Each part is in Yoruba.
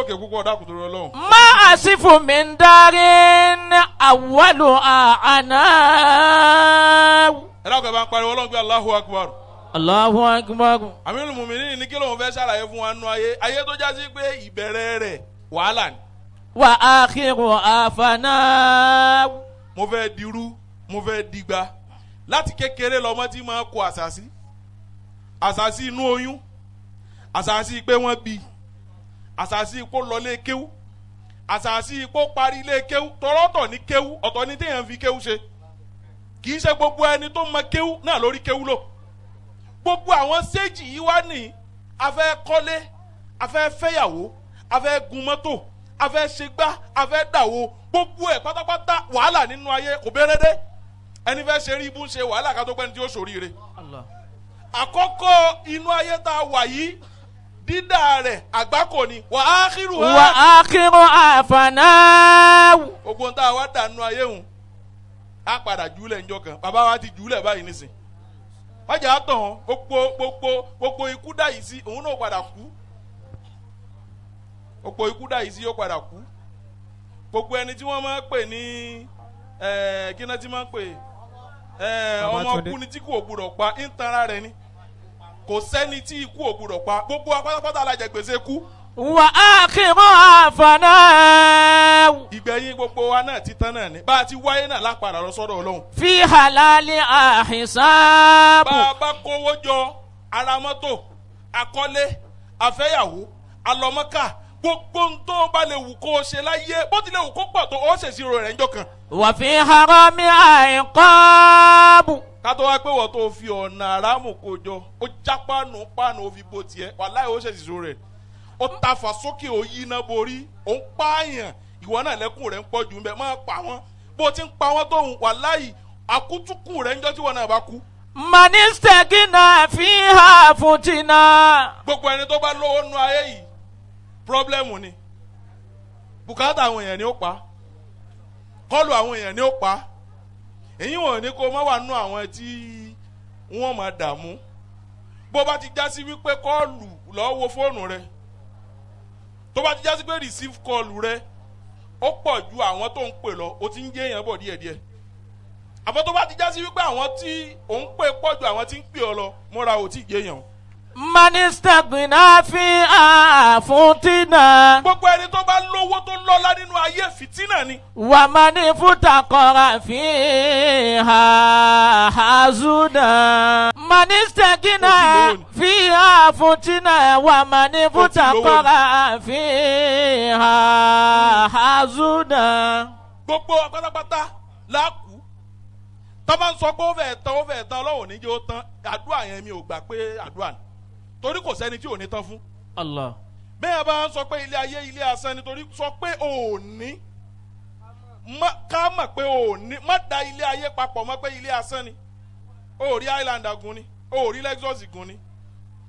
lókè púpọ̀ dákun torí Ọlọ́run. ما أصف من دار أولها عناء. Ẹ dákun, ẹ bá ń pariwo Ọlọ́run pé Allahu Akbar. Allahu Akbar. Amirul Muminin ní kí lóun fẹ́ ṣàlàyé fún wa nínú ayé, ayé tó já sí pé ìbẹ̀rẹ̀ rẹ̀ wàhálà ni. وآخرها فناء. Mo fẹ́ dirú, mo fẹ́ digba. Láti kékeré lọmọ tí máa kó àṣàsí, àṣàsí inú oyún, àṣàsí pé wọ́n bí, àṣàsí kó lọlé kéwú, àṣàsí kó parí ilé kéwú. Tọrọtọ̀ ní kéwú, ọ̀tọ̀ ní téèyàn fi kéwú ṣe. Kì í ṣe gbogbo ẹni tó mọ kéwú náà lórí kéwú lò. Gbogbo àwọn séjì yìí wá ní a fẹ́ kọ́lé, a fẹ́ fẹ́yàwó, a fẹ́ gun mọ́tò, a fẹ́ ṣègbà, a fẹ́ dàwó, gbogbo ẹ̀ pátápátá wàhálà nínú ayé kò bẹ̀rẹ̀ dé. Ẹni fẹ́ ṣe rí ibú ń ṣe wàhálà ká tó pẹ́ni tí ó ṣòríire. Allah. Àkọ́kọ́ inú ayé tá a wà yìí, dídà rẹ̀ àgbákò ni wà á kírù ha. وآخرها فناء. Gbogbo ń tá a wá dà nínú ayé hùn á padà júlẹ̀ ńjọ́ kan. Bàbá wa ti júlẹ̀ báyìí nísìn, wájà á tàn gbogbo gbogbo gbogbo ikú dà yìí sí, òun náà padà kú. Gbogbo ikú dà yìí sí, yóò padà kú. Gbogbo ẹni tí wọ́n máa ń pè ní kí náà ti máa ń pè ọmọ Babátúndé. kú ni tí kò gbúdọ̀ pa ń tanra rẹ̀ ni. Kò sẹ́ni tí ikú ò gbúdọ̀ pa. Gbogbo wa pátápátá la jẹ gbèsè kú. وآخرها فناء. Ìgbẹ̀yìn gbogbo wa náà ti tán náà ni. Bá a ti wáyé náà lápadà lọ sọ́dọ̀ Ọlọ́run. في حلالها حساب. Bá a bá kówó jọ, ara mọ́tò, akọ́lé, afẹ́yàwó, alọ́mọ́kà, gbogbo ń tó bá lè wù kó o ṣe láyé, bó tilẹ̀ wù kó pọ̀ tó, ó ṣèṣirò rẹ̀ ńjọ́ kan. وفي حرامها عقاب. Ká tó wá pé wọ́n tó fi ọ̀nà àràmù kó jọ, ó já páànù páànù, ó fi bo tiẹ̀, wàláhì ó ṣèṣirò rẹ̀. Ó tafà sókè, ó yí iná borí, ó ń pààyàn, ìwọ náà lẹ́kùn rẹ̀ ń pọ̀ jù ń bẹ̀, máa pa wọ́n bó ti ń pa wọ́n tóun. Wàláhì àkútúkù rẹ̀ ńjọ́ tí wọ́n náà bá kú. من استغنى فيها فتنا. Gbogbo ẹni tó bá lówó nú ayé yìí, problem ni. Bùkátà àwọn èèyàn ni ó pa, kọlù àwọn èèyàn ni ó pa. Èyí wọn ní kó má wà nú àwọn tí wọ́n máa dààmú. Bó bá ti já sí wípé call lọ́ọ́ wo fóònù rẹ, tó bá ti já sí pé receive call rẹ ó pọ̀ ju àwọn tó ń pè lọ, ó ti ń jẹ́ èèyàn bọ̀ díẹ̀díẹ̀. Àmọ́ tó bá ti já sí wípé àwọn tí ò ń pè pọ̀ ju àwọn tí ń pè ọ lọ, múra, ò tí ì jẹ́ èèyàn. من استغنى فيها فتنا. Gbogbo ẹni tó bá lówó tó lọ́lá nínú ayé, fìtínà ni. ومن افتقر فيها حزنا. من استغنى فيها فتنا ومن افتقر فيها حزنا. Gbogbo wa pátápátá láàkú. Tá bá ń sọ pé ó fẹ́ tán, ó fẹ́ tán, Ọlọ́run ní jẹ́ ó tán. Àdúrà yẹn, mi ò gbà pé àdúrà ni, torí kò sẹ́ni tí ò ní tán fún. Allah. Bẹ́ẹ̀ bá ń sọ pé ilé ayé ilé asán, nítorí sọ pé ò ní ká mọ̀ pé ò ní má da ilé ayé papọ̀ mọ́ pé ilé asán ni. Ó rí Highlander gun ni, ó rí Lexus gun ni,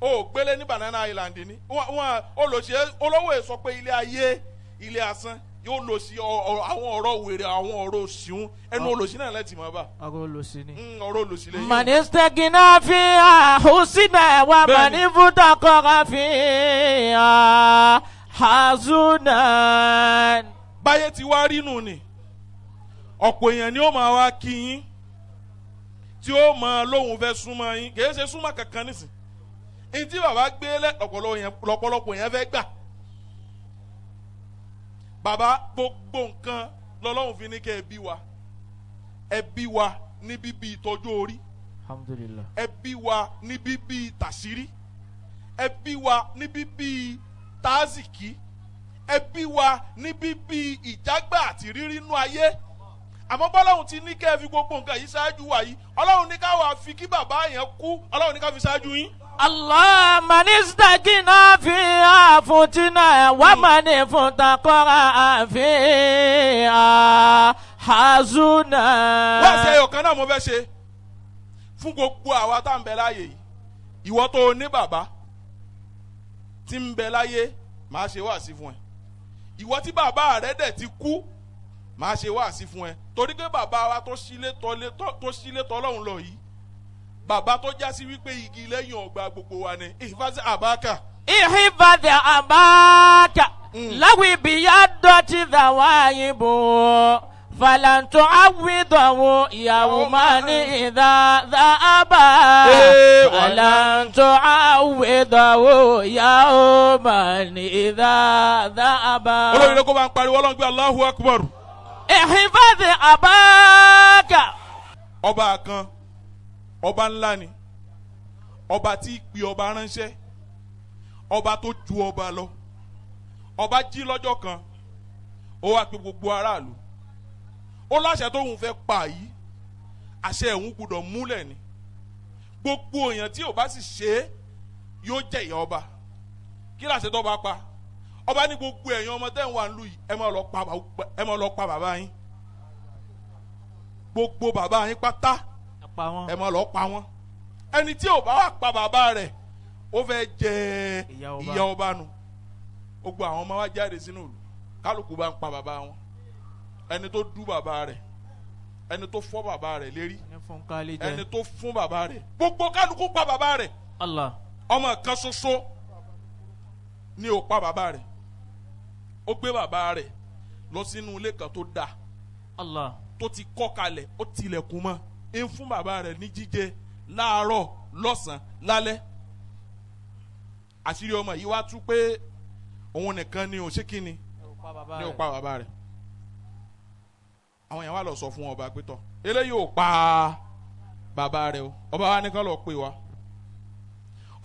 ó gbélé ní Banana Island ni. Wọ́n olòṣì olówó ẹ̀ sọ pé ilé ayé ilé asán, yóò lò sí àwọn ọ̀rọ̀ wèrè, àwọn ọ̀rọ̀ òṣìún ẹnu olòṣì náà lẹ́tì mọ́ bá. Ọ̀rọ̀ olòṣì ni. Ọ̀rọ̀ olòṣì lẹ́yìn. من استغنى فيها حسنا ومن Bẹ́ẹ̀ni. افتقر فيها حزنا. Báyé ti wá rí nù ni. Ọ̀pọ̀ èèyàn ni ó máa wá kí yín, tí ó máa lóhùn fẹ́ súnmọ́ yín. Kì í ṣe súnmọ́ kankan nísìn ní tí bàbá gbé lẹ̀ lọ́pọ̀lọpọ̀ yẹn fẹ́ gbà. Bàbá, gbogbo nǹkan lọ́lọ́run fi ní kẹ́ ẹ bí wa. Ẹ bí wa ní bíbí ìtọ́jú orí. Alhamdulillah. Ẹ bí wa ní bíbí tàṣírí, ẹ bí wa ní bíbí tázìkí, ẹ bí wa ní bíbí ìjágbá àti rírí inú ayé. Àmọ́ bọ́lọ́hún ti ní kẹ́ ẹ fi gbogbo nǹkan yìí ṣáájú wa yìí, Ọlọ́run ní ká wàá fi kí bàbá yẹn kú, Ọlọ́run ní ká fi ṣáájú yín. الله من استغنى فيها فتنا ومن افتقر فيها حزنا. Wá sí ẹyọ kan náà mo fẹ́ ṣe fún gbogbo àwa tá à ń bẹ láàyè yìí. Ìwọ tó o ní bàbá tí ń bẹ láyé, màá ṣe wáàsí fún ẹ. Ìwọ tí bàbá rẹ dẹ̀ ti kú, màá ṣe wáàsí fún ẹ, torí pé bàbá wa tó sílé tọ́lé tó sílé tọ́lọ́hún lọ yìí, bàbá tó já sí wípé igi lẹ́yìn ọgbà gbogbo wa ni. احفظ أباك. احفظ أباك. لو ابيضت ذوائب فلن تعوضه يوما إذا ذهب إيه، فلن تعوضه يوما إذا ذهب Olórí ló kó bá ń pariwo ọlọ́run pé Allahu Akbar. احفظ أباك Ọba kan, ọba ńlá ni, ọba tí í pe ọba ránṣẹ́, ọba tó ju ọba lọ. Ọba jí lọ́jọ́ kan, ó wá pe gbogbo aráàlú, ó láṣẹ tóun fẹ́ pa yìí, àṣẹ òun gbọ́dọ̀ múlẹ̀ ni. Gbogbo èèyàn tí ò bá sì ṣe é yóò jẹ ìyà ọba. Kí láṣẹ tó bá pa? Ọba ní gbogbo èèyàn ọmọ tẹ́ ń wà nílùú yìí, ẹ máa lọ pa bàbá yín, gbogbo bàbá yín pátá, ẹ máa lọ pa wọn. Ẹni tí ò bá wà pa bàbá rẹ̀, ó fẹ́ jẹ Ìyà ọba. ìyà ọba nu. Gbogbo àwọn ọmọ wa jáde sínú ìlú, kálukú bá ń pa bàbá wọn. Ẹni tó dú bàbá rẹ̀, ẹni tó fọ́ bàbá rẹ̀ lérí, ẹni tó fún bàbá rẹ̀, gbogbo kálukú pa bàbá rẹ̀. Allah. Ọmọ kan ṣoṣo ni ò pa bàbá rẹ̀. Ó gbé bàbá rẹ̀ lọ sínú ilé kan tó dáa Allah. tó ti kọ́ kalẹ̀, ó tilẹ̀kùn mọ́, ń fún bàbá rẹ̀ ní jíjẹ láàárọ̀, lọ́sàn-án, lálẹ́. Àṣírí ọmọ yìí wá tú pé òun nìkan ni ò ṣe kí ni ní ò pa bàbá rẹ̀. Àwọn èèyàn wá lọ sọ fún ọba pé tọ́, eléyìí ò pa bàbá rẹ̀ o. Ọba wa nìkan lọ pè wá.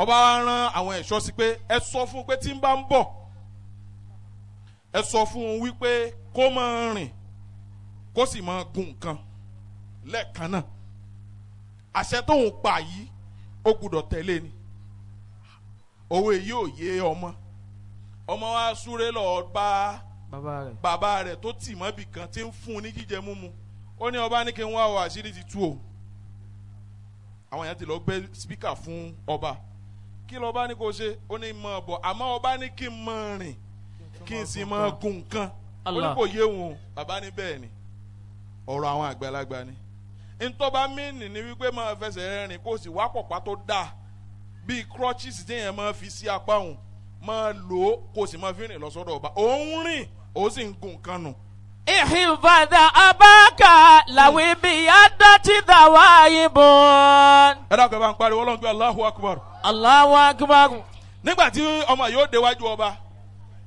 Ọba wa rán àwọn ẹ̀ṣọ́ sí pé ẹ sọ fún un pé tí ń bá ń bọ̀, ẹ sọ fún un wípé kó máa rìn, kó sì máa gun nǹkan lẹ́ẹ̀kan náà. Àṣẹ tóun pa yìí, ó gbúdọ̀ tẹ̀lé ni. Òwe yìí ò yé ọmọ. Ọmọ wa súré lọ bá bàbá rẹ̀. bàbá rẹ̀ tó tì mọ́bì kan tí ń fún un ní jíjẹ múmu. Ó ní ọba ní kí n wá o, àṣírí ti tú o. Àwọn èèyàn ti lọ gbé spíkà fún ọba. Kí lọ́ba ní kó ṣe? Ó ní mọ̀ bọ̀, àmọ́ ọba ní kí n mọ̀ rìn, kí n sì mọ̀ gun nǹkan. Ó ní Allah. kò yé òun o. Bàbá ní bẹ́ẹ̀ ni, ọ̀rọ̀ àwọn àgbàlagbà ni. Ntọ́ba mìíní ni wípé máa fẹsẹ̀ rìn, kó sì wá pọ̀pá tó dáa bíi crutches téèyàn máa fi sí apá òun, máa lò ó, kó sì máa fi rìn lọ sọ́dọ̀ ọba. Òun rìn, ó sì ń gun nǹkan nù. احفظ أباك لو ابيضت ذوائب Ẹ dákun, ẹ bá ń pariwo ọlọ́run pé Allahu Akbar. الله أكبر. Nígbà tí ọmọ yóò déwájú ọba,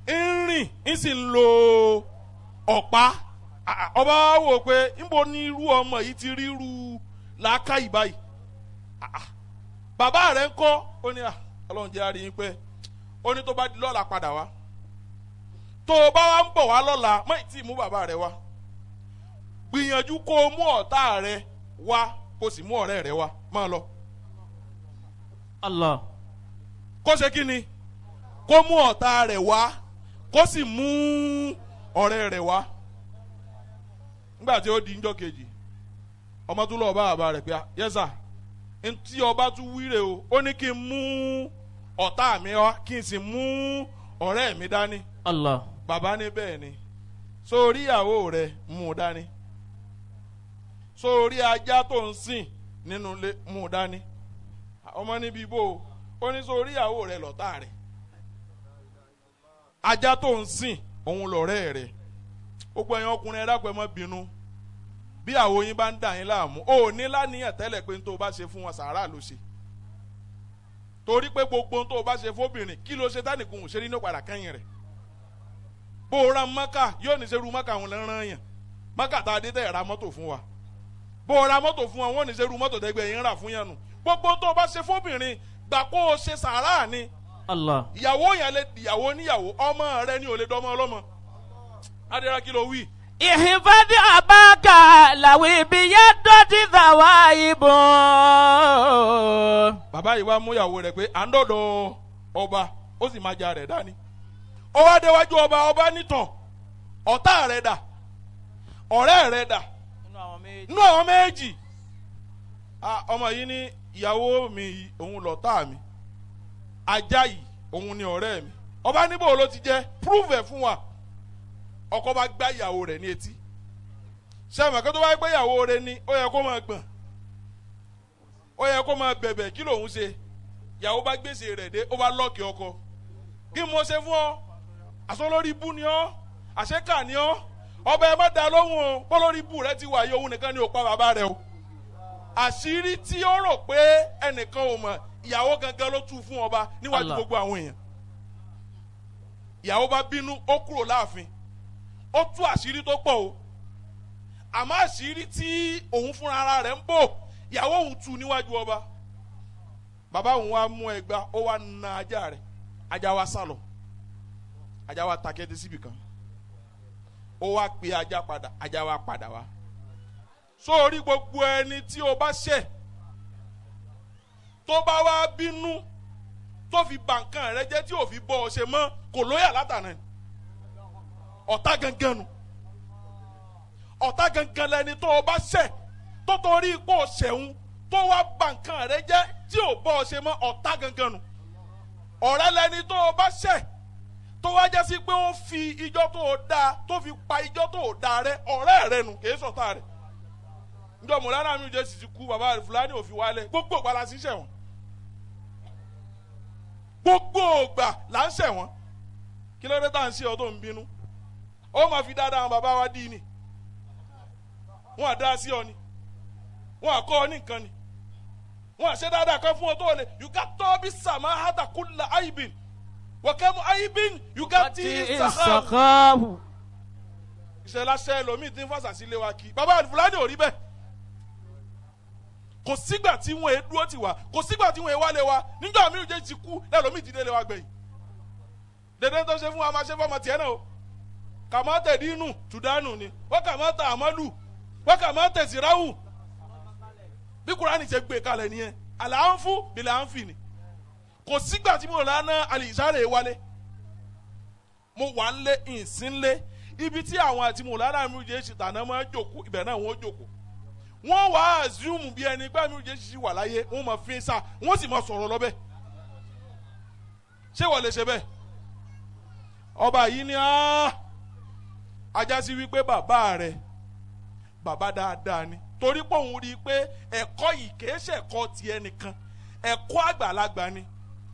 ń rìn, ń sì ń lo ọ̀pá. Ọba wa wò pé níbo ni irú ọmọ yìí ti ríru làákàyè báyìí? Bàbá rẹ̀ ń kọ́? Ó ní, "Ọlọ́run jẹ́ àárín yín pé." Ó ní tó bá di lọ́la, padà wá. Tó o bá wá ń bọ̀ wá lọ́la, má ì tí ì mú bàbá rẹ̀ wá. Gbìyànjú kó o mú ọ̀tá rẹ̀ wá, kó o sì mú ọ̀rẹ́ rẹ̀ wá. Máa lọ. Allah. Kó ṣe kí ni? Kó mú ọ̀tá rẹ̀ wá, kó sì mú ọ̀rẹ́ rẹ̀ wá. Nígbà tí ó di njọ́ kejì, ọmọ tún lọ bá bàbá rẹ̀ pé, "Yes sir, ntí ọba tún wíre o, ó ní kí n mú ọ̀tá mi wá, kí n sì mú ọ̀rẹ́ mi dání." Allah. Bàbá ní bẹ́ẹ̀ ni. Sórí ìyàwó rẹ̀, mú un dání. Sórí ajá tó ń sìn nínú ilé, mú un dání. Ọmọ níbi bó o? Ó ní sórí ìyàwó rẹ̀ lọ́tà rẹ̀, ajá tó ń sìn òun lọ̀rẹ́ rẹ̀. Gbogbo ẹ̀yin ọkùnrin, ẹ dákun, ẹ má bínú bí àwọn yín bá ń dà yín láàmú. Ó ní láníyàn tẹ́lẹ̀ pé n tó bá ṣe fún wọn, sàárà ló ṣe, torí pé gbogbo n tó bá ṣe fóbìnrin, kí ló ṣe tánìkùn ò ṣe nínú padà kẹ́yìn rẹ̀. Bó o ra mọ́kà, yóò ní serú mọ́kà àwọn lẹ́rán yàn, mọ́kà tá a dé tẹ̀ ra mọ́tò fún wa. Bó o ra mọ́tò fún wa, wọ́n ní serú mọ́tò tẹ́gbẹ́ yín rà fún yàn nù. Gbogbo tó o bá ṣe fóbìnrin, gbà kó o ṣe sàárà ni. Allah. Ìyàwó yẹn lè ìyàwó níyàwó, ọmọ rẹ ni ò lè dọmọ ọlọ́mọ. Adéra, kí ló wí? احفظ أباك لو ابيضت ذوائب Bàbá yìí wá mú ìyàwó rẹ̀ pé à ń dọ̀dọ̀ ọba, ó sì máa ja rẹ̀ dání. Ó wá déwájú ọba. Ọba nítàn, ọ̀tá rẹ̀ dà? Ọ̀rẹ́ rẹ̀ dà nínú àwọn méjì? Ọmọ yìí ní ìyàwó mi yìí, òun lọ̀tá mi, ajá yìí, òun ni ọ̀rẹ́ mi. Ọba níbo ló ti jẹ́? Prove ẹ̀ fún wa. Ọkọ bá gbá ìyàwó rẹ̀ ní etí. Sẹ́mi kí tó bá gbé ìyàwó rẹ̀ ní, ó yẹ kó máa gbọ̀n, ó yẹ kó máa bẹ̀bẹ̀. Kí lòun ṣe? Ìyàwó bá gbèsè rẹ̀ dé, ó bá lock ọkọ. Kí mo ṣe fún ọ? Àsọlórí ibú ni ọ́, àṣekà ni ọ́. Ọba ẹ má dá lóhùn o, bọ́lórí ibú rẹ ti wà yìí, òun nìkan ni ò pa bàbá rẹ o. Àṣírí tí ó rò pé ẹnìkan ò mọ̀, ìyàwó gangan ló tú fún ọba níwájú Allah. gbogbo àwọn èèyàn. Ìyàwó bá bínú, ó kúrò láàfin, ó tú àṣírí tó pọ̀ o. Àmọ́ àṣírí tí òun fúnra ara rẹ̀ ń bò, ìyàwó òun tú níwájú ọba. Bàbá òun wá mú ẹgba, ó wá na ajá rẹ̀, ajá wa sálọ, ajá wa ta kété síbì kan. Ó wá pe ajá padà, ajá wa padà wá. Sórí gbogbo ẹni tí o bá ṣẹ̀, tó bá wá bínú tó fi bà nǹkan rẹ jẹ́, tí ò fi bọ́ ọ ṣe mọ́, kò lóyà látàná ni. Ọ̀tá gangan nu, ọ̀tá gangan lẹni tó o bá ṣẹ̀, tó torí ipò ṣẹ̀hún tó wá bà nǹkan rẹ jẹ́, tí ò bọ́ ọ ṣe mọ́, ọ̀tá gangan nu. Ọ̀rẹ́ lẹni tó o bá ṣẹ̀, tó wá jẹ́ sí pé ó fi ijọ́ tó o dáa, tó fi pa ijọ́ tó o dáa rẹ, ọ̀rẹ́ rẹ nù, kì í sọ̀tá rẹ. Njọ́ mọ̀lára mi jẹ́ sì ti kú, bàbá rẹ̀ Fúlàní ò fi wálẹ̀. Gbogbo ìgbà la sì ń ṣẹ̀wọ̀n, gbogbo ìgbà là ń ṣẹ̀wọ̀n. Kí ló dé tá à ń ṣe ọ tó ń bínú? Ó máa fi dáadáa àwọn bàbá wa dì ní, wọn à dá sí ọ ni, wọn à kọ́ ọ ní nǹkan ni, wọn à ṣe dáadáa kan fún ọ tó lè. Yùgá bí sàmá hàtà kúlà àyìbìn wọ̀kẹ́mu àyìbìn yùgá tí sàkà. Ìsàkàwù. Ìṣẹ̀lẹ̀ aṣẹ́ ẹlòmíì tí ń fàṣà sílé wa kí bàbá Fúlàní ò rí bẹ́ẹ̀. Kò sígbà tí wọ́n è dúró tì wá, kò sígbà tí wọ́n è wálé wa. Níjọ́ mi ò jẹ́ ti kú lẹ́lòmíì ti délé wa gbẹ̀yìn. Dédé tó ṣe fún wa máa ṣe fọmọ tiẹ̀ náà o. Kàmá tẹ̀ dínú tùdánù ni wọ́n, kàmá tà àmọ́lù wọ́n, kàmá tẹ̀ síráwù. Bí Kúránì ṣe gbé kalẹ̀ nìyẹn, àlàáfù bìlà ń fì ni. Kò sígbà tí mo lánà àlìsáré wálé, mo wà ń lé ìsín lé ibi tí àwọn àti mọ̀lára mi jẹ́ ṣìtànà máa ń jòkó, ibẹ̀ náà wọ́n jòkó. Wọ́n wá assume bí ẹni pé mi jẹ́ ṣiṣi wà láyé, wọ́n máa fi ń sá, wọ́n sì máa sọ̀rọ̀ lọ́bẹ̀. Ṣé wọ́n lè ṣe bẹ́ẹ̀? Ọba yìí ni ajá sí wípé bàbá rẹ̀ bàbá dáadáa ni, torí pé òun rí i pé ẹ̀kọ́ yìí kìí ṣe ẹ̀kọ́ tiẹ̀ nìkan, ẹ̀kọ́ àgbàlagbà ni.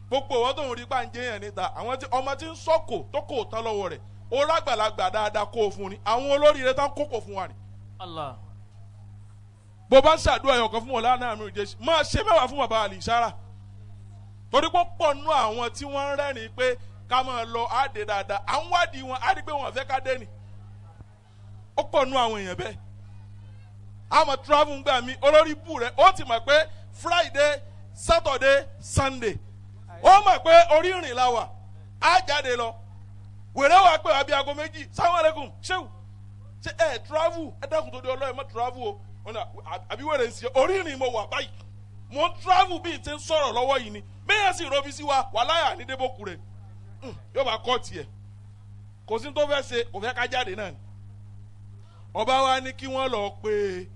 Gbogbo ìwọ́n tóun rí pàǹjẹ́ yẹn níta, àwọn tí ọmọ tí ń sọ̀kò tó kò tán lọ́wọ́ rẹ̀, ó rágbàlagbà dáadáa kó o fún ni. Àwọn olóríire tán kókò fún wa ni. Allah. Bó bá ń ṣàdúrà ẹ̀yọ̀kan fún wọn lánàá mi ò jẹ́ máa ṣe mẹ́wàá fún bàbá àlìsára, torí pé pọ̀ nú àwọn tí wọ́n ń rẹ́rìn pé ká máa lọ àdé dáadáa, à ń wádìí wọn, á rí pé wọn fẹ́ ká dé ni. Ó pọ̀ nú àwọn èèyàn bẹ́ẹ̀. Àmọ́ travel ń gbà mí, olórí bù rẹ̀ ó ti mọ̀ pé Friday, Saturday, Sunday, ó mọ̀ pé orí ìrìn la wà, á jáde lọ. Wèrè wà pé àbí aago 2, sáwọn alẹ́kùn ṣéwù ṣe ẹ travel, ẹ dákun tó di ọlọ́ọ̀, ẹ má travel o. Wọn náà àbí wèrè ń ṣe orí ìrìn mo wà báyìí, mo ń travel bí n ti ń sọ̀rọ̀ lọ́wọ́ yìí ni. Bẹ́ẹ̀ sì rọ́bí sí wa wà láyà ní débòkú rẹ̀ yóò bá kọ́ tiẹ̀. Kò sí tó fẹ́ ṣe, kò fẹ́ ká jáde náà ni. Ọba wa ní kí wọ́n lọ pe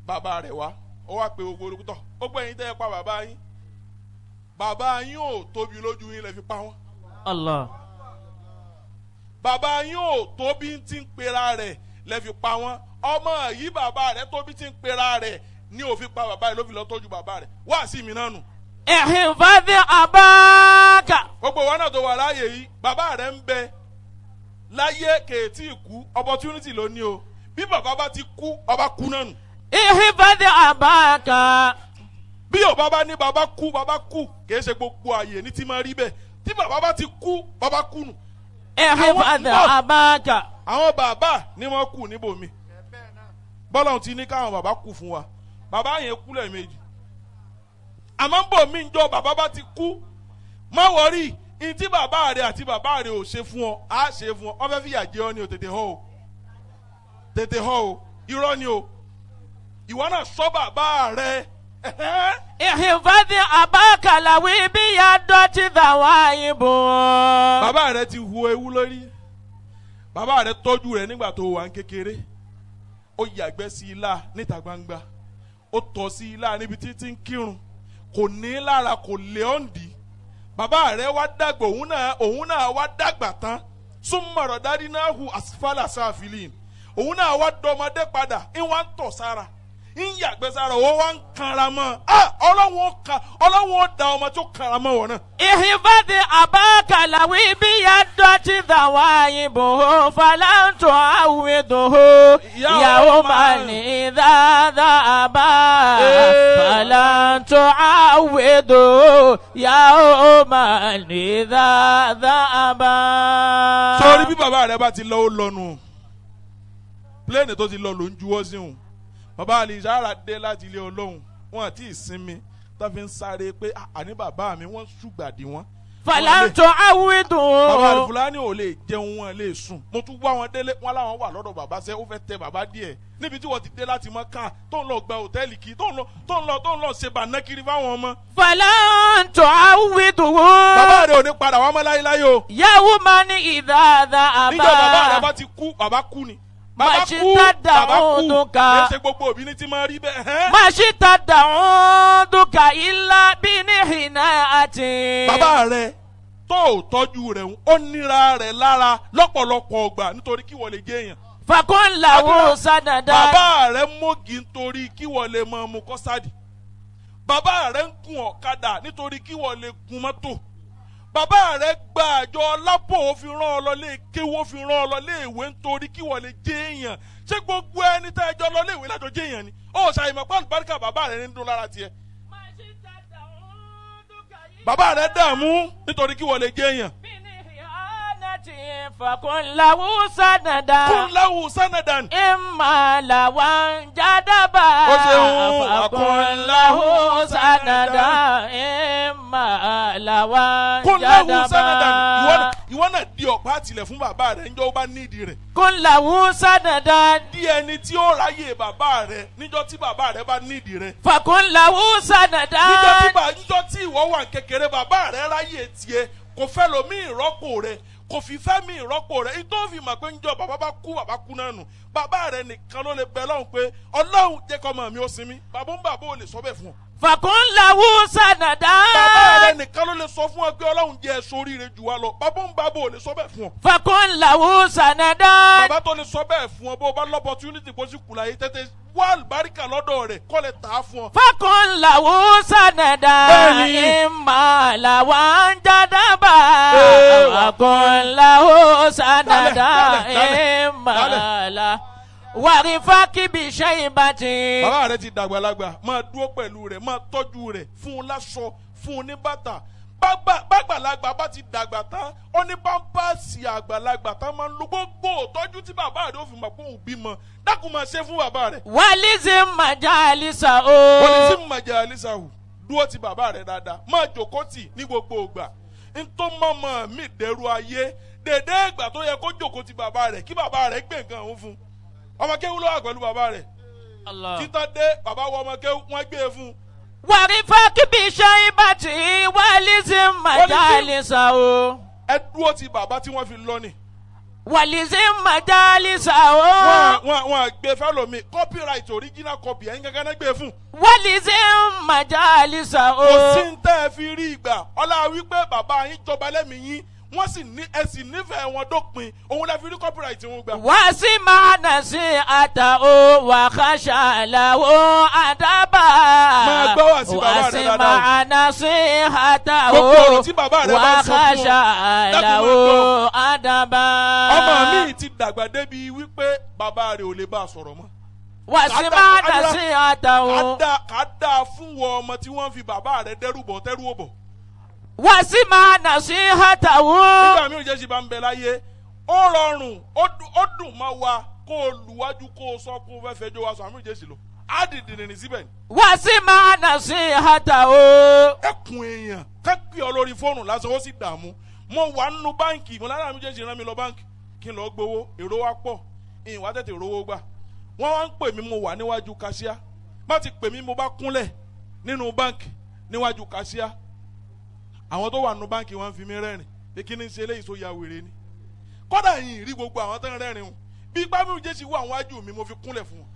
bàbá rẹ̀ wá. Ó wá pe gbogbo olùkútọ̀, ó gbọ́ ẹ̀yin tẹ́ ẹ pa bàbá yín, bàbá yín ò tóbi lójú yín lẹ fi pa wọ́n. Allah. Bàbá yín ò tóbi tí ń pera rẹ̀ lẹ fi pa wọ́n. Ọmọ yìí bàbá rẹ̀ tóbi tí ń pera rẹ̀ ní òfin pa bàbá rẹ̀, ló fi lọ tọ́jú bàbá rẹ̀ wá sí mi náà nù. Ihfadh abaka. Gbogbo wa náà tó wà láàyè yìí, bàbá rẹ̀ ń bẹ láyé kèétí kú, opportunity ló ní o. Bí bàbá bá ti kú, ọba kú náà nù. Ihfadh abaka. Bí ò bàbá ní bàbá kú, bàbá kú, kìí ṣe gbogbo àyè ní ti máa rí bẹ́ẹ̀. Tí bàbá bá ti kú, bàbá kú nù. Ihfadh abaka. Àwọn bàbá ni wọ́n kú níbòmí, bọ́lá ti ní káwọn bàbá kú fún wa. Bàbá yẹn kú lẹ́ẹ̀mejì, àmọ́ ń bò mí ń jọ bàbá bá ti kú, má wọrí. Ní tí bàbá rẹ àti bàbá rẹ ò ṣe fún ọ, á ṣe fún ọ. Wọ́n fẹ́ fìyà jẹ ọ ni o. Tètè họ o, tètè họ o, irọ́ ni o. Ìwọ náà sọ bàbá rẹ. Ihfadh abaka lawi biyadati dhawaibu. Bàbá rẹ ti hu ewu lórí. Bàbá rẹ tọ́jú rẹ nígbà tó wà ń kékeré. Ó yàgbẹ́ sí i lá níta gbangba, ó tọ̀ sí i lá níbi títí ń kírun, kò ní lára, kò lé ọ̀ǹdí. Bàbá rẹ wá dàgbà, òun náà wá dàgbà tán, súnmọ̀rọ̀ dárí náà hu asfala sáfìlì, òun náà wá dọmọdé padà, ń wá ń tọ̀ sára, Ń yàgbẹ́ sára ó wá ń kanra mọ́. Ọlọ́run ó da ọmọ tó kanra mọ́ wọn náà. احفظ أباك لو ابيضت ذوائبه فلن تعوضه يوما إذا ذهب فلن تعوضه يوما إذا ذهب. Sọrí bí bàbá rẹ bá ti lọ, ó lọnu plane tó ti lọ ló ń juwọ́ sí òun. Bàbá Alizara dé láti ilé Ọlọ́run, wọn àti ìsinmi tó fi ń sáré pé àní bàbá mi wọ́n ṣùgbàdì wọn. فلن تعوضه. Bàbá Alifulani ò lè jẹun, wọn lè sùn. Mo tún wá wọn délé, wọn láwọn wà lọ́dọ̀ bàbá sẹ́ ó fẹ́ tẹ bàbá díẹ̀ níbi tí wọ́n ti dé láti Mọ́kà, tó ń lọ gba hòtẹ́ẹ̀lì kí tó ń lọ ṣe bàná kiri fáwọn ọmọ. فلن تعوضه. Bàbá rẹ ò ní padà wá mọ́ láyéláyé o. يوما إذا ذهب. Níjọ́ bàbá rẹ bá ti kú, bàbá kú ni. Bàbá kú, bàbá kú. Kì í ṣe gbogbo òbí ní ti máa rí bẹ́ẹ̀. Hẹ́n. مشت دعوتك إلا بنحناءة. Bàbá rẹ tó ò tọ́jú rẹ̀ ń ó nira rẹ̀ lára lọ́pọ̀lọpọ̀ ọgbà nítorí kí wọ́n lè jẹ́ èèyàn. فكن له سندا. Bàbá rẹ mọ́gì nítorí kí wọ́n lè máa mu kọ́sádì. Bàbá rẹ ń gun ọ̀kadà nítorí kí wọ́n lè gun mọ́tò. Bàbá rẹ gba àjọ lápò, ó fi rán ọ lọ lé kéwú, ó fi rán ọ lọ lé ìwé nítorí kí wọ́n lè jẹ́ èèyàn. Ṣé gbogbo ẹni tá ẹjọ́ lọ lé ìwé lájọ jẹ́ èèyàn ni? Ó ṣàyẹ̀mọ̀ pé àlùbáríkà bàbá rẹ ń dún lára tiẹ̀. Bàbá rẹ dààmú nítorí kí wọ́n lè jẹ́ èèyàn. بنحناءة فكن له سندا. كن له سندا. إما لو جدبا. Ó ṣeun. فكن له سندا إما لو كن له سندا. جدبا. Ìwọ náà di ọ̀pá àtìlẹ̀ fún bàbá rẹ níjọ́ ó bá nídìí rẹ̀. كن له سندا. Di ẹni tí ó ráyè bàbá rẹ níjọ́ tí bàbá rẹ bá nídìí rẹ̀. فكن له سندا. Níjọ́ tí ìwọ wà kékeré, bàbá rẹ ráyè tiẹ̀, kò fẹ́ lomi ìrọ́pò rẹ, kò fi fẹ́ mi ìrọ́pò rẹ. Ìtò fi mọ̀ pé níjọ́ bàbá bá kú, bàbá kú náà nù. Bàbá rẹ nìkan ló lè bẹ lọ́hùn pé Ọlọ́hun jẹ́ kọ́mọ mi ó sinmi. Bàbá ń bàbá ò lè sọ bẹ́ẹ̀ fún ọ. فكن له سندا. Bàbá rẹ nìkan ló lè sọ fún ọ pé Ọlọ́hun jẹ́ ẹ sóríire jù wá lọ. Bàbá ń bàbá ò lè sọ bẹ́ẹ̀ fún ọ. فكن له سندا. Bàbá tó lè sọ bẹ́ẹ̀ fún ọ, bó o bá l'opportunity bó sì kù láyé, tètè wá àlùbáríkà lọ́dọ̀ rẹ̀ kọ́ lè tà á fún ọ. فكن له سندا. Bẹ́ẹ̀ni. إما لو جدبا. فكن له سندا. Dálẹ̀, dálẹ̀, إما dálẹ̀. لا ورفاق بشيبة. Bàbá rẹ ti dàgbàlagbà, máa dúró pẹ̀lú rẹ̀, máa tọ́jú rẹ̀, fún un láṣọ, fún un ní bàtà. Bàgbàlagbà bá ti dàgbà tán, ó ní pampasì àgbàlagbà tán máa ń lo. Gbogbo ìtọ́jú tí bàbá rẹ̀ ó fi mọ̀ pé òun bímọ, dákun máa ṣe fún bàbá rẹ̀. ولزم مجالسه. Wọ́n ní tí majalisahu, dúró ti bàbá rẹ̀ dáadáa, máa jòkó tì ní gbogbo ìgbà. Ntọ́ mọ́mọ́ mi dẹ̀rù ayé dèdè ìgbà tó yẹ kó jòkó ti bàbá rẹ̀, kí bàbá rẹ̀ gbé nǹkan òun fún un. Ọmọ kéwú ló wà pẹ̀lú bàbá rẹ̀. Allah. Títọ́ dé, bàbá wọ ọmọ kéwú, wọ́n gbé e fún un. ورفاق بشيبة ولزم مجالسه. Ẹ dúró ti bàbá tí wọ́n fi lọ ni. ولزم مجالسه. Wọ́n gbé fẹ́lòmíì copyright, original copy, ẹ̀yin gangan náà gbé e fún. ولزم مجالسه. Kò sí ń tẹ́ ẹ fi rí ìgbà ọlá wípé bàbá yín jọba lẹ́mìí yín, wọ́n sì ní ẹ sì nífẹ̀ẹ́ wọn dópin, òun lẹ fi rí copyright wọn gbà. واسمع نصيحته وخشى له أدبا. Máa gbọ́ wá sí bàbá rẹ dáadáa. واسمع نصيحته Gbogbo ọ̀rọ̀ tí bàbá rẹ bá sọ fún ọ, وخشى dákun máa له gbọ́. أدبا. Ọmọ mi ti dàgbà débi wípé bàbá rẹ ò lè bá a sọ̀rọ̀ mọ́. واسمع نصيحته. Ká dáa fún wọ ọmọ tí wọ́n fi bàbá rẹ dẹ́rù bọ̀ tẹ́rù ò bọ̀. واسمع نصيحته. Nígbà míì jẹ́ ṣe bá ń bẹ láyé, ó rọrùn, ó dùn mọ́ wa kó o lùwájú, kó o sọ kó o fẹ́ fẹjọ́ wa sọ àmì ìjẹ́sì lọ á dìdì rìnrìn síbẹ̀ ni. واسمع نصيحته. Ẹkùn èèyàn ká pè ọ lórí fóònù lásán, ó sì dààmú. Mo wà nínú báǹkì, mo lára àmì ìjẹ́sì rán mi lọ báǹkì kí n lọ gbowó. Èrò wa pọ̀, ìyìn wá tètè rówó gbà. Wọ́n wá ń pè mí, mo wà níwájú kaṣíá. Má ti pè mí, mo bá kúnlẹ̀ nínú báǹkì níwájú kaṣíá. Àwọn tó wà nínú báǹkì wọn fi mí rẹ́rìn pé kí ni ń ṣe eléyìí, tó ya wèrè ni. Kódà yìí rí gbogbo àwọn tó ń rẹ́rìn o bí gbámú jésì wà wájú mi, mo fi kúnlẹ̀ fún wọn.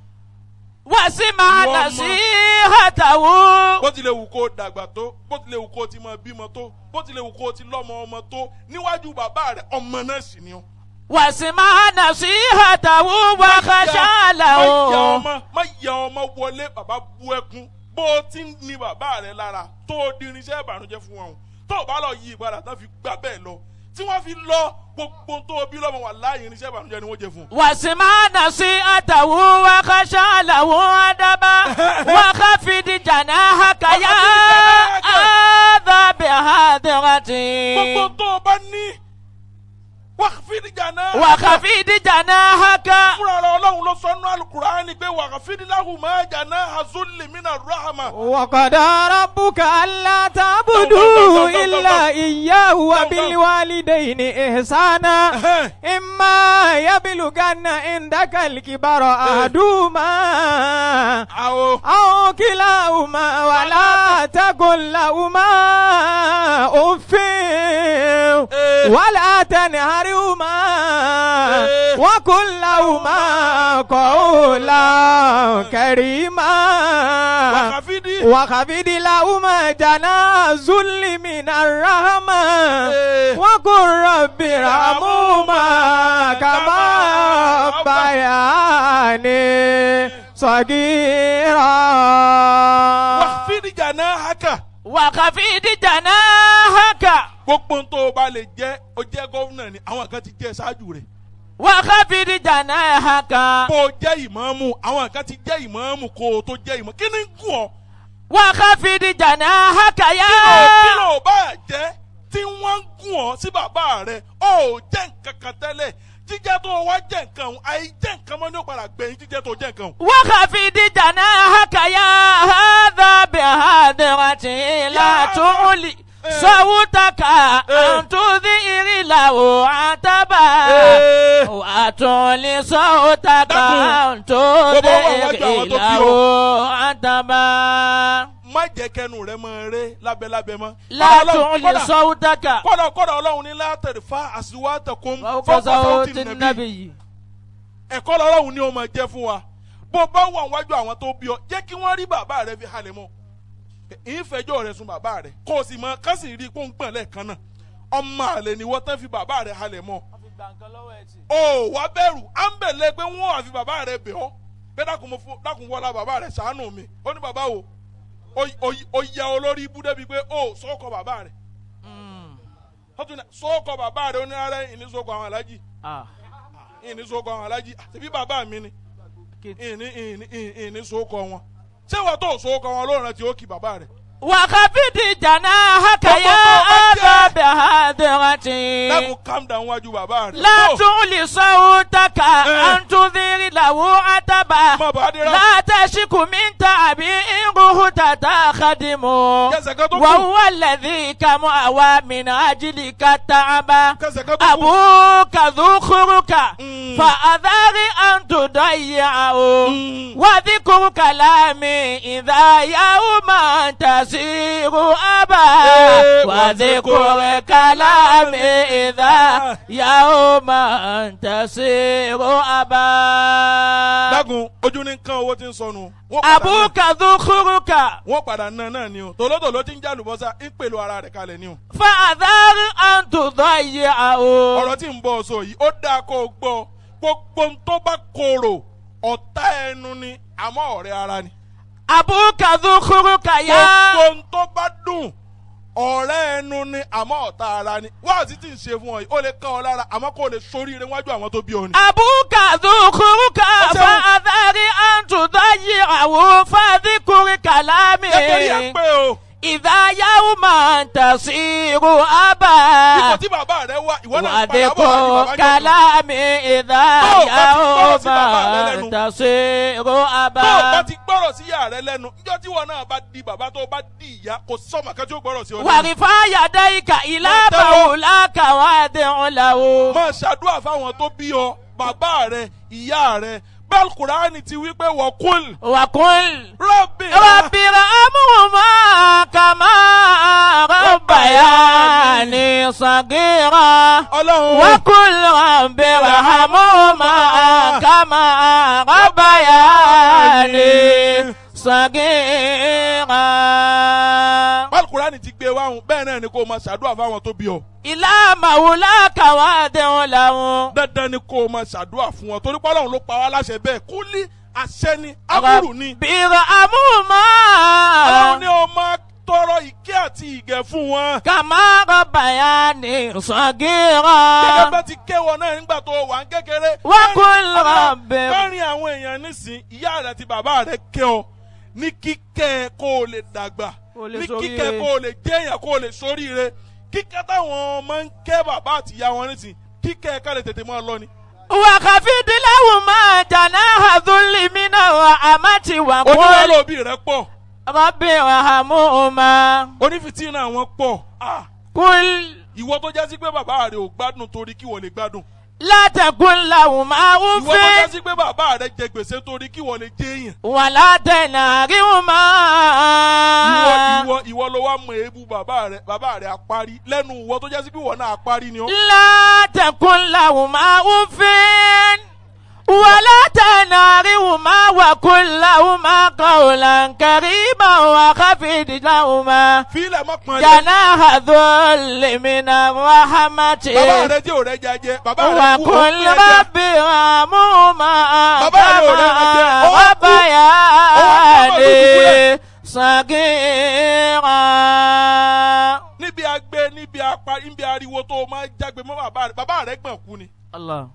واسمع Ìwọ ọmọ. نصيحته. Bó tilẹ̀ wù kó o dàgbà tó, bó tilẹ̀ wù kó o ti máa bímọ tó, bó tilẹ̀ wù kó o ti lọ́mọ ọmọ tó, níwájú bàbá rẹ̀, ọmọ náà sì ni ọ́. واسمع نصيحته وخشى له. Má ya ọmọ wọlé bàbá bú ẹkún bó o ti ń ní bàbá rẹ lára tó o di irinṣẹ́ ìbànújẹ́ fún wọn o tó o bá lọ yí ìpadà tán fi gbá bẹ́ẹ̀ lọ tí wọ́n fi lọ gbogbo tó o bí lọ́mọ wà láàyè irinṣẹ́ ìbànújẹ́ ni wọ́n jẹ fún un. واسمع نصيحته وخشى له أدبا وخفض جناحك يا هذا بحضرتي. Gbogbo tó o bá ní wàhífìdíjà náà. وخفض جناحك. Fúnra rẹ Ọlọ́run ló sọ nínú Alukur'ani pé wàhífìdíláhùn máa jà náà azulli mina rahama. وقضى ربك ألا تعبدوا إلا إياه وبالوالدين إحسانا إما يبلغن عندك الكبر أحدهما Àwọ̀. أو كلاهما ولا تقل لهما أف ولا تنهرهما وقل لهما قولا كريما. Wàhífìdí. وخفض لهما جناح الذل من الرحمة وقل رب ارحمهما كما ربياني صغيرا. Wàhífìdíjà náà haka. وخفض جناحك. Gbogbo tó o bá lè jẹ́, o jẹ́ gómìnà ni, àwọn kan ti jẹ́ ṣáájú rẹ̀. وخفض جناحك. Bó o jẹ́ ìmáàmù, àwọn kan ti jẹ́ ìmáàmù kó o tó jẹ́ ìmáàmù. Kí ni ń gùn ọ́? وخفض جناحك يا Kí ló bá jẹ́ tí wọ́n ń gùn ọ́ sí bàbá rẹ̀? Ó ò jẹ́ nǹkan kan tẹ́lẹ̀. Jíjẹ́ tó o wá jẹ́ nǹkan òun, àìjẹ́ nǹkan mọ́ ní ó padà gbẹ̀yìn jíjẹ́ tó jẹ́ nǹkan òun. وخفض جناحك يا هذا بهادرتي لا تعلي صوتك أن تظهر له عتبا وتعلي صوتك أن تظهر له عتبا. Má jẹ́ kẹnu rẹ máa ré lábẹ́lábẹ́ mọ́. لا تعلي صوتك Kọ́dà kọ́dà Ọlọ́run ní látẹ̀rẹ̀ fa àsìwátẹ̀kùn فوق صوت النبي. Ẹ̀kọ́ lọ́lọ́run ni ó máa jẹ́ fún wa. Bó bá wà wájú àwọn tó bí ọ, jẹ́ kí wọ́n rí bàbá rẹ fi halẹ̀ mọ́. Ìfẹjọ́ rẹ sun bàbá rẹ kó o sì mọ ká sì rí i pé ó ń gbọ̀n lẹ́ẹ̀kan náà. Ọmọ àlè ni wọ́n tán fi bàbá rẹ halẹ̀ mọ́. O wá bẹ̀rù à ń bẹ̀lẹ̀ pé wọ́n wà fi bàbá rẹ bẹ̀ ọ́ pé dákun mo fún dákun wọlá bàbá rẹ ṣàánú mi. Ó ní bàbá wo ó ya olórí ibú débi pé ó sọ́kọ bàbá rẹ, ó tún ní sọ́kọ bàbá rẹ. Ó ní ara ìní sọ́kọ àwọn alájì, ìní sọ́kọ àwọn alájì àti bí bàbá mi ni ìní ìní ìní sọ́kọ wọn. Ṣé wọ́n tó sọ́kọ wọn ló rántí ó kì bàbá rẹ? وخفض جناحك يا هذا بهادرتي. Dákun, calm down wájú bàbá rẹ. لا تعلي صوتك أن تظهر له عتبا. Má bàa dira. لا تشك من تعبي إن رهت تخدم. Kẹsẹ̀ kan tó kù. وهو الذي كم أوى من أجلك تعبا. Kẹsẹ̀ kan tó kù. أبوك ذخرك فأذر أن تضيعه. وذكر كلامي إذا يوما تسير أبا. وذكر كلامي إذا يوما تسير أبا. Dákun, ojú ní nǹkan owó tí ń sọnù. Wọ́n padà ná- أبوك ذخرك. Wọ́n padà ná náà ni o. Tòlótòló tí ń jálùbọ́sà ń pèlò ara rẹ̀ kalẹ̀ ni o. فأذر أن تضيعه. Ọ̀rọ̀ tí ń bọ̀ sọ yìí, ó dáa kó o gbọ́. Gbogbo ń tó bá korò, ọ̀tá ẹnu ni àmọ́ ọ̀rẹ́ ara ni. أبوك ذخرك يا Gbogbo ń tó bá dùn, ọ̀rẹ́ ẹnu ni àmọ́ ọ̀tá ara ni. Wáàsí tí ń ṣe fún ọ yìí, ó lè kán ọ lára àmọ́ kó o lè soríire wájú àwọn tó bí ọ ni. أبوك ذخرك Ó ṣeun. فأذر أن تضيعه فذكر Jẹ́ kó rí ẹ كلامي pé o. إذا يوما تصير Ipò أبا. tí bàbá rẹ wà, ìwọ náà ń padà bọ̀ wá ní وذكر bàbá jẹ́ kan. كلامي إذا Tó o bá ti gbọ́rọ̀ sí bàbá rẹ يوما lẹ́nu. تصير Tó o bá أبا. ti gbọ́rọ̀ sí ìyá rẹ lẹ́nu, níjọ́ tí wọn náà bá di bàbá, tó o bá di ìyá, kò sọ́mọ kan tí ó gbọ́rọ̀ sí ọ lẹ́nu. وارفع يديك إلى Máa tẹ́wọ́. مولاك وادع له. Máa ṣàdúrà fáwọn tó bí ọ, bàbá rẹ, ìyá rẹ. Bẹ́ẹ̀ Kùránì ti wí pé wọ́n kúl. وقل Rọ́bì رب ارحمهما كما ربياني صغيرا. Ọlọ́run. وقل رب ارحمهما كما ربياني صغيرا. Bẹ́ẹ̀ Kùránì ti gbé wa hùn bẹ́ẹ̀ náà ni kó o máa ṣàdúrà fáwọn tó bí ọ. إلى مولاك وادع له Dandan ni kó o máa ṣàdúrà fún wọn torí pé Ọlọ́run ló pa wá láṣẹ bẹ́ẹ̀ kúlí àṣẹ ni ábúrù ni. رب ارحمهما Ọlọ́run ní o máa tọrọ ìkẹ́ àti ìgẹ̀ fún wọn. كما ربياني صغيرا Gẹ́gẹ́ bá ti kéwọ náà nígbà tó wà ń kékeré. وقل رب Kárin àwọn èèyàn nísìn ìyá rẹ̀ àti bàbá rẹ̀ kẹ́ ọ ní kíkẹ́ kó o lè dàgbà Kó o lè ní ṣoríire. kíkẹ́ kó o lè jẹ́yàn kó o lè ṣoríire kíkẹ́ táwọn ọmọ ń kẹ́ bàbá àti ìyá wọn nísìn kíkẹ́ ká lè tètè máa lọ ni. وخفض لهما جناح الذل من الرحمة Oníwàlú وقل òbí rẹ̀ pọ̀ رب ارحمهما onífìtínà wọn pọ̀. Ah, قل ìwọ tó jásí pé bàbá rẹ̀ ò gbádùn torí kí wọ́n lè gbádùn. لا تقل لهما Ìwọ tó أف jásí pé bàbá rẹ̀ jẹ gbèsè torí kí wọ́n lè jẹ èèyàn. ولا تنهرهما Ìwọ ìwọ ìwọ ló wá mọ èébú bàbá rẹ̀ bàbá rẹ̀ apárí lẹ́nu ìwọ tó jásí pé ìwọ náà apárí ni ọ́. لا تقل لهما أف ولا تنهرهما وقل لهما قولا كريما وخفض لهما Fílẹ̀ mọ́ pọn lé. جناح الذل من الرحمة Bàbá rẹ̀ tí ò rẹ̀ jẹjẹ bàbá rẹ̀ kú ó وقل pín ẹja. رب ارحمهما Bàbá rẹ̀ ò rẹ̀ jẹ, كما ó wá kú. ربياني صغيرا Níbi agbe níbi apá níbi ariwo tó o máa jágbe mọ́ bàbá rẹ̀ bàbá rẹ̀ gbọ̀n kú ni. الله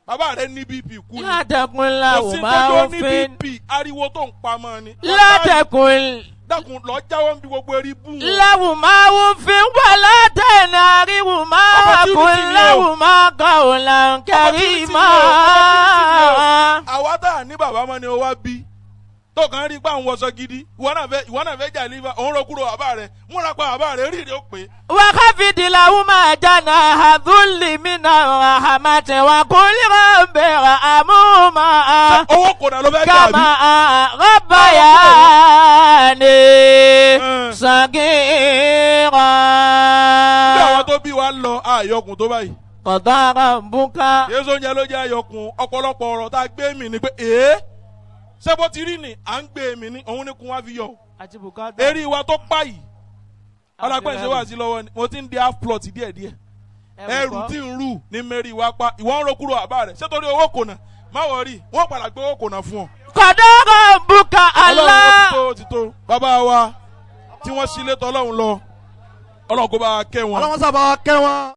Bàbá rẹ̀ ní BP kú ni. لا تقل Kò sí لهما tọ́jú ní أف BP ariwo tó ń pamọ́ ni. لا تقل Dákun lọ jáwọ́ ń bí gbogbo eré bú wọn. لهما أف ولا تنهرهما Opportunity وقل ni o. لهما قولا Opportunity ni كريما o, opportunity ni o. Àwa tá a ní bàbá mọ́ ni o wá bí. Tó kàn ń rí pé àwọn wọṣọ gidi ìwọ náà fẹ́ ìwọ náà fẹ́ jà lífà òun rọ kúrò bàbá rẹ̀ múra pa bàbá rẹ̀ rí rẹ̀ ó pé. وخفض لهما جناح الذل من الرحمة وقل رب ارحمهما Owó kò náà ló fẹ́ gbà bí. كما ربياني Bí صغيرا àwọn tó bí wa lọ àyọkùn tó báyìí. قضى ربك Yéésù oúnjẹ ló jẹ́ àyọkùn ọ̀pọ̀lọpọ̀ ọ̀rọ̀ tá a gbé mi ni pé èé ṣé bó ti rí ni à ń gbé mi ni òun ni kun wá fi yọ. Àti bùkátà. Eré wa tó pa yìí ọlọ́pàá ìṣe wà sí lọ́wọ́ ni mo ti ń di half plot díẹ̀díẹ̀. Ẹrù tí ń rù ní mẹ́rin wá pa ìwọ ń ro kúrò àbá rẹ̀ ṣé torí owó kò nà má wọrí wọ́n padà gbé owó kò nà fún ọ. قضى ربك Ọlọ́run ó ألا ti tó ó ti tó bàbá wa tí wọ́n sílé tọ́lọ́run lọ Ọlọ́run kó bá wa kẹ́ wọn. Ọlọ́run sábà kẹ́ wọn.